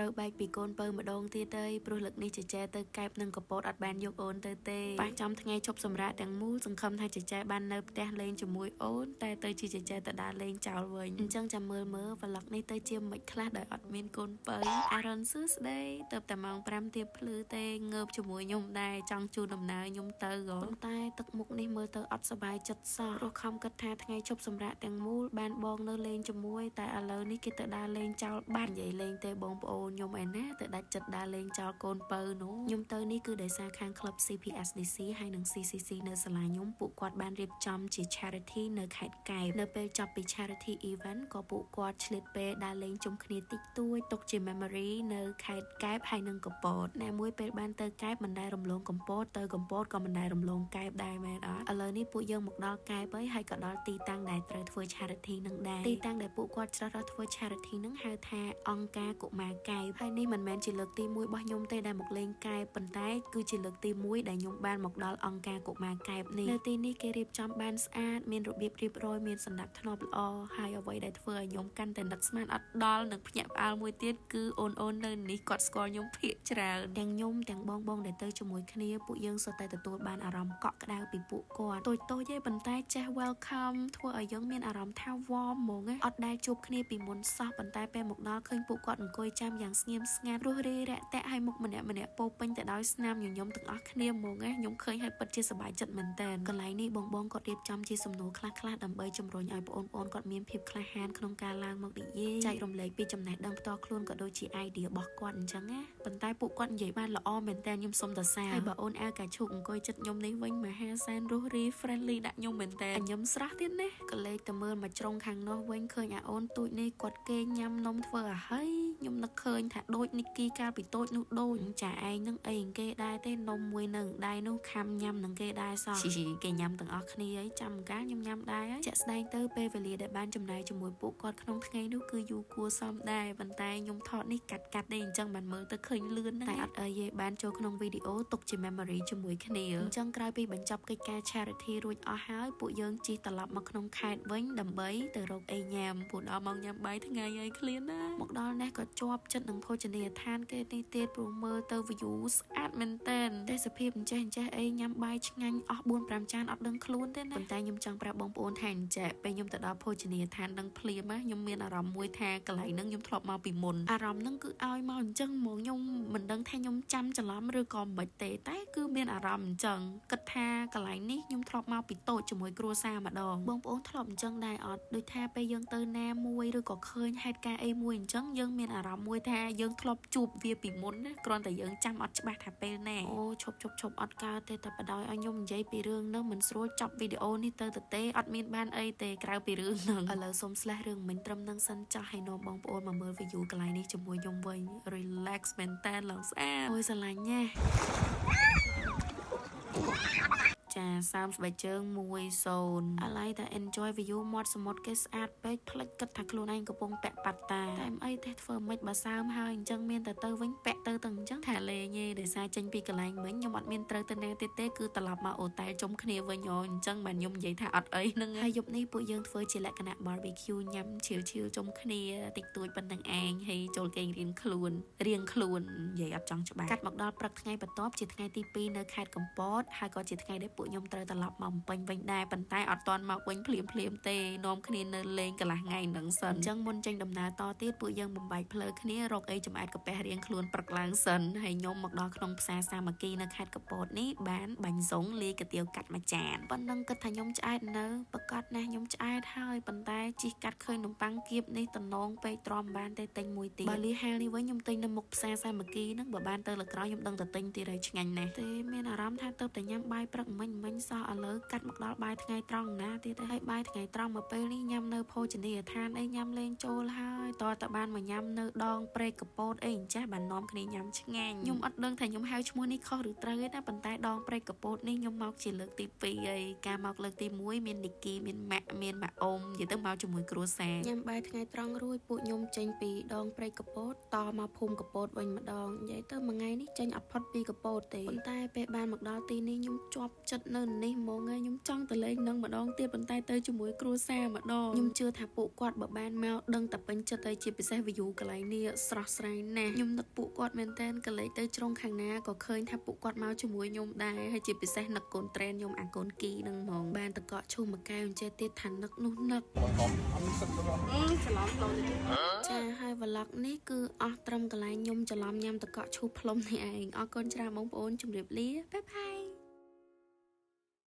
ត្រូវបែកពីកូនពៅម្ដងទៀតហើយព្រោះលើកនេះចែចែទៅកែបនឹងកពតអត់បានយកអូនទៅទេប៉ះចំថ្ងៃឈប់សម្រាកទាំងមូលសង្ឃឹមថាចែចែបាននៅផ្ទះលេងជាមួយអូនតែទៅជាចែចែទៅដើរលេងចោលវិញអញ្ចឹងចាំមើលមើល vlog នេះទៅជាមិនខ្លះដោយអត់មានកូនពៅអារុនសួស្ដីទៅតែម៉ោង5ទៀបភ្លឺទេងើបជាមួយខ្ញុំដែរចង់ជូនដំណើរខ្ញុំទៅក៏ប៉ុន្តែទឹកមុខនេះមើលទៅអត់សប្បាយចិត្តសោះព្រោះខំគិតថាថ្ងៃឈប់សម្រាកទាំងមូលបានបងនៅលេងជាមួយតែឥឡូវនេះគេទៅដើរលេងចោលបាត់និយាយលេងទេបងប្អូនខ្ញុំឯណាទៅដាច់ចិត្តដើរលេងចោលកូនពៅនោះខ្ញុំទៅនេះគឺដោយសារខាង Club CPSDC ហើយនិង CCC នៅសាលាខ្ញុំពួកគាត់បានរៀបចំជា charity នៅខេត្តកែបនៅពេលចប់ពី charity event ក៏ពួកគាត់ឆ្លៀតពេលដើរលេងជុំគ្នាតិចតួចទុកជា memory នៅខេត្តកែបហើយនិងកំពតណាមួយពេលបានទៅកែបមិនដែលរំលងកំពតទៅកំពតក៏មិនដែលរំលងកែបដែរមែនអត់ឥឡូវនេះពួកយើងមកដល់កែបហើយហើយក៏ដល់ទីតាំងដែលត្រូវធ្វើ charity នឹងដែរទីតាំងដែលពួកគាត់ជ្រើសរើសធ្វើ charity នឹងហៅថាអង្គការកុមារកែបហើយនេះមិនមែនជាលើកទី1របស់ខ្ញុំទេដែលមកលេងកែបប៉ុន្តែគឺជាលើកទី1ដែលខ្ញុំបានមកដល់អង្គការកុមារកែបនេះនៅទីនេះគេរៀបចំបានស្អាតមានរបៀបរៀបរយមានសណ្ដាប់ធ្នាប់ល្អហើយអ្វីដែលធ្វើឲ្យខ្ញុំកាន់តែនឹកស្មានអត់ដល់និងភ្ញាក់ផ្អើលមួយទៀតគឺអូនអូននៅនេះគាត់ស្គាល់ខ្ញុំភាកច្រើនទាំងខ្ញុំទាំងបងបងដែលទៅជាមួយគ្នាពួកយើងសុទ្ធតែទទួលបានអារម្មណ៍កក់ក្ដៅពីពួកគាត់តូចតូចទេប៉ុន្តែចេះ welcome ធ្វើឲ្យយើងមានអារម្មណ៍ថា warm ហ្មងណាអត់ដែលជួបគ្នាពីមុនសោះប៉ុន្តែពេលមកដល់ឃើញពួកគាត់អង្គុយចាំយ៉ាងស្ងៀមស្ងាត់រស់រាយរាក់ទាក់ហើយមុខម្នាក់ម្នាក់ពោពេញទៅដោយស្នាមញញឹមទាំងអស់គ្នាហ្មងណាខ្ញុំឃើញហើយពិតជាសប្បាយចិត្តមែនតើកន្លែងនេះបងបងគាត់រៀបចំជាសំណួរខ្លះៗដើម្បីជំរុញឲ្យបងប្អូនគាត់មានភាពក្លាហានក្នុងការឡើងមកនិយាយចែករំលែកពីចំណេះដឹងផ្ទាល់ខ្លួនក៏ដូចជា idea របស់គាត់អញ្ចឹងណាប៉ុន្តែពួកគាត់និយាយបានល្អមែនតើខ្ញុំសុំតសាហើយបើអូនអាវកាឈូកអង្គុយចិត្តខ្ញុំនេះវិញមហាសែនរស់រាយ friendly ដាក់ខ្ញុំមែនតើខ្ញុំស្រស់ទៀតណាក៏លេចទៅមើលមកជ្រុងខាងនោះវិញឃើញអាអូនទូចនេះគាត់គេញ៉ាំនំធ្វើឲ្យហើយខ្ញុំនឹកឃើញថាដូចនីគីកាលពីតូចនោះដូចចាឯងនឹងអីគេដែរទេនំមួយនឹងដៃនោះខំញ៉ាំនឹងគេដែរសោះគេញ៉ាំទាំងអស់គ្នាអីចាំកាលខ្ញុំញ៉ាំដែរជាក់ស្ដែងទៅពេលវេលាដែលបានចំណាយជាមួយពួកគាត់ក្នុងថ្ងៃនោះគឺយូរគួរសមដែរប៉ុន្តែខ្ញុំថតនេះកាត់កាត់ទេអញ្ចឹងបានមើលទៅឃើញលឿនណាស់តែអត់អីទេបានចូលក្នុងវីដេអូទុកជា memory ជាមួយគ្នាអញ្ចឹងក្រោយពីបញ្ចប់កិច្ចការ charity រួចអស់ហើយពួកយើងជិះត្រឡប់មកក្នុងខេត្តវិញដើម្បីទៅរកអីញ៉ាំព្រោះដល់ម៉ោងញ៉ាំបាយថ្ងៃហើយឃ្លានណាមកដល់នេះក៏ជាប់ចិត្តនឹងភោជនីយដ្ឋានគេនេះទៀតព្រោះមើលទៅ view ស្អាតមែនតើទេសភាពអញ្ចេះអញ្ចេះអីញ៉ាំបាយឆ្ងាញ់អស់4 5ចានអត់ដឹងខ្លួនទេណាប៉ុន្តែខ្ញុំចង់ប្រាប់បងប្អូនថាអញ្ចេះពេលខ្ញុំទៅដល់ភោជនីយដ្ឋានដឹងភ្លាមណាខ្ញុំមានអារម្មណ៍មួយថាកន្លែងហ្នឹងខ្ញុំធ្លាប់មកពីមុនអារម្មណ៍ហ្នឹងគឺឲ្យមកអញ្ចឹងហ្មងខ្ញុំមិនដឹងថាខ្ញុំចាំច្រឡំឬក៏មិនទេតែគឺមានអារម្មណ៍អញ្ចឹងគិតថាកន្លែងនេះខ្ញុំធ្លាប់មកពីតូចជាមួយគ្រួសារម្ដងបងប្អូនធ្លាប់អញ្ចឹងដែរអត់ដូចថាពេលយើងទៅណាមួយឬក៏ឃើញហេតុការណ៍អីមួយអញ្ចឹងយើងមានអារម្មណ៍មួយថាយើងធ្លាប់ជួបវាពីមុនណាគ្រាន់តែយើងចាំអត់ច្បាស់ថាពេលណាអូឈប់ឈប់ឈប់អត់កើតទេតែបដ ாய் ឲ្យខ្ញុំនិយាយពីរឿងហ្នឹងមិនស្រួលចប់វីដេអូនេះទៅទៅទេអត់មានបានអីទេក្រៅពីរឿងហ្នឹងឥឡូវសុំ slash រឿងមិញត្រឹមហ្នឹងសិនចាស់ឲ្យនាំបងប្អូនមកមើល view កន្លែងនេះជាមួយខ្ញុំវិញ relax មែនតើឡើងស្អាតអូយស្រឡាញ់ណាស់ចាសើមស្បែកជើង1 0ឥឡូវតែ enjoy view មាត់សមុទ្រគេស្អាតពេកផ្លិចគិតថាខ្លួនឯងកំពុងពាក់ប៉ាត់តាតែមិនអីទេធ្វើមិនបើសើមហើយអញ្ចឹងមានតែទៅវិញពាក់ទៅទៅអញ្ចឹងថាលេងទេដោយសារចេញពីកន្លែងមិញខ្ញុំអត់មានត្រូវទៅណាទៀតទេគឺត្រឡប់មកអូតែលជុំគ្នាវិញអូអញ្ចឹងបានខ្ញុំនិយាយថាអត់អីហ្នឹងហើយយប់នេះពួកយើងធ្វើជាលក្ខណៈ barbecue ញ៉ាំឈៀវឈៀវជុំគ្នាតិចតួចប៉ុណ្្នឹងឯងហើយចូលគេងរៀងខ្លួនរៀងខ្លួននិយាយអត់ចង់ច្បាស់កាត់មកដល់ព្រឹកថ្ងៃបន្ទាប់ជាថ្ងៃទី2នៅខេត្តកំពតហើយក៏ជាថ្ងៃដែលពួកខ្ញុំត្រូវត្រឡប់មកភ្នំពេញវិញដែរប៉ុន្តែអត់ទាន់មកវិញភ្លាមភ្លាមទេនាំគ្នានៅលេងកន្លះថ្ងៃនឹងសិនអញ្ចឹងមុនចេញដំណើរតទៀតពួកយើងបំបែកផ្លូវគ្នារកអីចំអែតកាពះរៀងខ្លួនព្រឹកឡើងសិនហើយខ្ញុំមកដល់ក្នុងផ្សារសាមគ្គីនៅខេត្តកំពតនេះបានបាញ់សុងលាយកាទៀវកាត់មួយចានប៉ុណ្ណឹងគិតថាខ្ញុំឆ្អែតនៅប្រកាសណាស់ខ្ញុំឆ្អែតហើយប៉ុន្តែជីកកាត់ឃើញនំប៉័ងគៀបនេះតំណងពេកទ្រាំបានទេទិញមួយទៀតបើលីហាលនេះវិញខ្ញុំទិញនៅមុខផ្សារសាមគ្គីហ្នឹងបើបានទៅលើក្រោយខ្ញុំដឹងតែទិញទៀតហើយឆ្ងាញ់ណាស់ទេមានអារម្មណ៍ថាទៅតែញ៉ាំបាយព្រឹកមិញមិញសោះឥឡូវកាត់មកដល់បាយថ្ងៃត្រង់ណាទៀតហើយបាយថ្ងៃត្រង់មកពេលនេះញ៉ាំនៅភោជនីយដ្ឋានអីញ៉ាំលេងចូលហើយតើតើបានមកញ៉ាំនៅដងព្រែកកពតអីអញ្ចាស់បាននាំគ្នាញ៉ាំឆ្ងាញ់ខ្ញុំអត់ដឹងថាខ្ញុំហៅឈ្មោះនេះខុសឬត្រូវទេណាប៉ុន្តែដងព្រែកកពតនេះខ្ញុំមកជាលើកទី2ហើយការមកលើកទី1មាននីគីមានម៉ាក់មានម៉ាក់អ៊ំនិយាយទៅមកជាមួយគ្រួសារញ៉ាំបាយថ្ងៃត្រង់រួចពួកខ្ញុំចេញពីដងព្រែកកពតតមកភូមិកពតវិញម្ដងនិយាយទៅមួយថ្ងៃនេះចេញអត់ផុតពីកពតទេប៉ុន្តែពេលបានមកដល់ទីនេះខ្ញុំជាប់ចិត្ត ចិត្តនៅនេះហ្មងហើយខ្ញុំចង់ទៅលេងនឹងម្ដងទៀតប៉ុន្តែទៅជាមួយគ្រួសារម្ដងខ្ញុំជឿថាពួកគាត់បើបានមកដឹងតែពេញចិត្តហើយជាពិសេស view កន្លែងនេះស្រស់ស្រាយណាស់ខ្ញុំនឹកពួកគាត់មែនតើកលេចទៅជ្រុងខាងណាក៏ឃើញថាពួកគាត់មកជាមួយខ្ញុំដែរហើយជាពិសេសនឹកកូនត្រែនខ្ញុំអាកូនគីនឹងហ្មងបានតកក់ឈូសមួយកែវអញ្ចេះទៀតថានឹកនោះនឹក ច្រឡំខ្លួនទៅ ចាហើយ vlog នេះគឺអស់ត្រឹមកន្លែងខ្ញុំច្រឡំញ៉ាំតកក់ឈូសផ្លុំនេះឯងអរគុណច្រើនបងប្អូនជម្រាបលាbye bye.